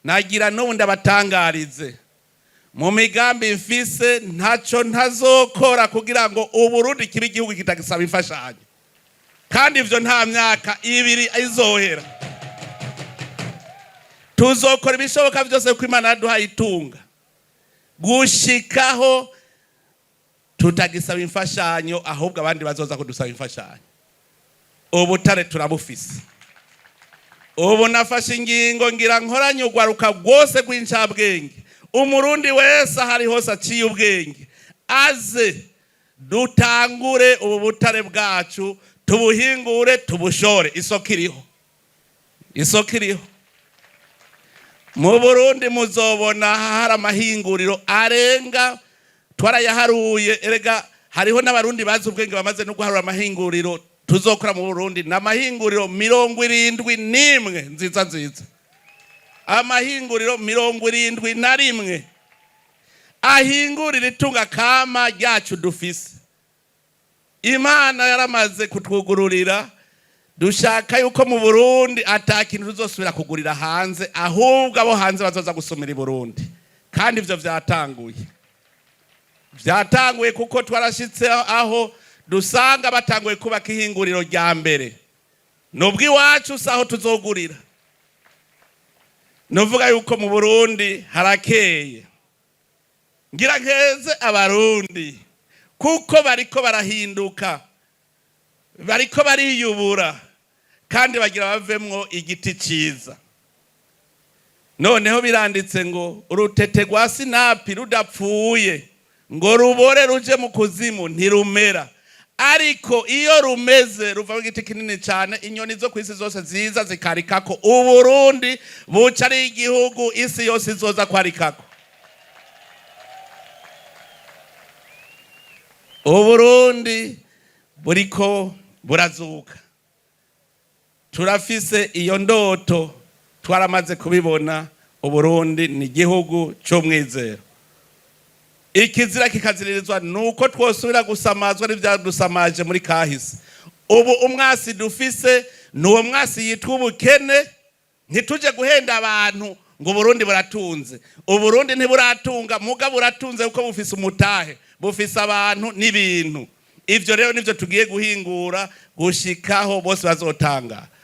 Nagira n'ubu ndabatangarize, mu migambi mfise ntacyo ntazokora kugira ngo Uburundi kibe igihugu kitagisaba imfashanyo, kandi ivyo nta myaka 2 izohera. Tuzokora ibishoboka byose kuko Imana yaduhaye itunga, gushikaho tutagisaba imfashanyo, ahubwo abandi bazoza kudusaba imfashanyo. Ubutare turabufise. Ubu nafashe ingingo, ngira nkoranye urwaruka rwose rw'incabwenge. Umurundi wese ahari hose aciye ubwenge aze dutangure ubu butare bwacu, tubuhingure, tubushore. Isoko iriho, isoko iriho mu Burundi. Muzobona hari amahinguriro arenga, twarayaharuye. Erega hariho n'Abarundi bazi ubwenge bamaze no guharura amahinguriro tuzokora mu Burundi. Ni amahinguriro 71 nziza nziza, amahinguriro 71 ahingurira itunga kama ryacu dufise. Imana yaramaze kutwugururira. Dushaka yuko mu Burundi ata kintu tuzosubira kugurira hanze, ahubwo abo hanze bazoza gusumira i Burundi. Kandi ivyo vyatanguye, vyatanguye, kuko twarashitse aho dusanga batanguye kubaka ihinguriro rya mbere. Nubwo iwacu si aho tuzogurira. Nuvuga yuko mu Burundi harakeye. Ngira nkeze Abarundi kuko bariko barahinduka, bariko bariyubura, kandi bagira bavemwo igiti ciza. Noneho biranditse ngo urutete rwa sinapi rudapfuye ngo rubore ruje mu kuzimu ntirumera, ariko iyo rumeze ruvamo igiti kinini cyane, inyoni zo ku isi zose ziza zikarikako. Uburundi buca ari igihugu isi yose izoza kwarikako. Uburundi buriko burazuka. Turafise iyo ndoto, twaramaze kubibona. Uburundi ni igihugu cy'umwizero. Ikizira kikaziririzwa nuko twosubira gusamazwa n'ivyadusamaje muri kahise. Ubu umwasi dufise ni uwo mwasi yitwa ubukene. Ntituje guhenda abantu ngo Uburundi buratunze. Uburundi ntiburatunga, muga buratunze kuko bufise umutahe, bufise abantu n'ibintu. Ivyo rero nivyo tugiye guhingura gushikaho bose bazotanga.